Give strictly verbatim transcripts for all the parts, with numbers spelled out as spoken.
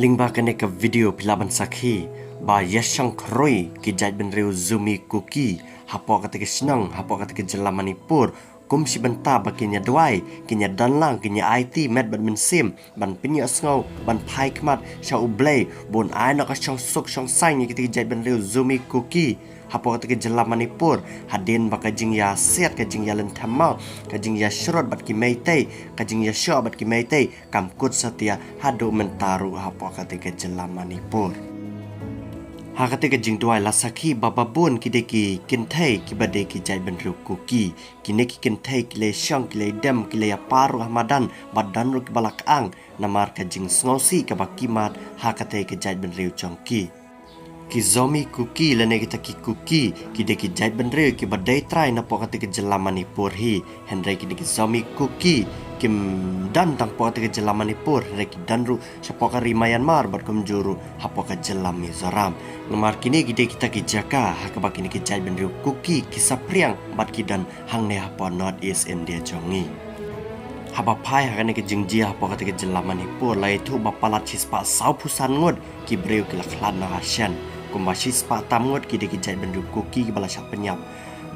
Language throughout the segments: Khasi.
Lyngba kane ka video phi lah ban sakhi ba ïa shong khrui ki jaitbynriew Zomi Kuki hapoh kata ka shnong, hapoh kata ka jylla Manipur, kum shi bynta ba kin ïa duwai, kin ïa don lang, kin ïa aiti met bad mynsiem ban pynïohsngew, ban phai khmat sha U Blei, ban ai noh ka shongsuk shongsaiñ ïa kita ki jaitbynriew Zomi Kuki hapoh kata ka jylla Manipur, hadien ba ka jingïasiat, ka jingïalynthem maw, ka jingïashrut bad ki Meitei, ka jingïashoh bad ki Meitei kam kut satia haduh mynta ruh hapoh kata ka jylla Manipur. Ha kata ka jingduwai la sakhi ba babun ki dei ki kynthei kiba dei ki jaitbynriew Kuki. Kine ki kynthei ki leit shong, ki leit dem, ki leit ïapar ruh ha madan, bad don ruh kiba la kyang namar ka jingsngewsih kaba ki mad ha kata ka jaitbynriew jong ki. Ki Zomi Kuki lane kita ki Kuki ki dei ki jaitbynriew kiba dei trai napoh kata ka jylla Manipur hi. Hynrei kine ki Zomi Kuki kim don tang hapoh kata ka jylla Manipur, hynrei ki don ruh shapoh ka ri Myanmar bad kumjuh ruh hapoh ka jylla Mizoram. Namar kine ki dei kita ki jaka ha kaba kine ki jaitbynriew Kuki ki saphriang bad ki don hangne hapoh North East India jong ngi. Haba phai ha kane ka jingjia hapoh kata ka jylla Manipur, la ïathuh ba palat shispah sawphew san ngut ki briew ki la khlad noh ha shen. Kumba shispah tam ngut ki dei ki jaitbynriew Kuki kiba la shah pynïap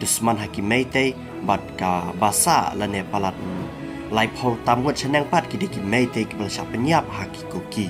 dusman ha ki Meitei, bad kaba sah lane palat, mm, laiphew tam ngut shaneng pat ki dei ki Meitei kiba la shah pynïap ha ki Kuki.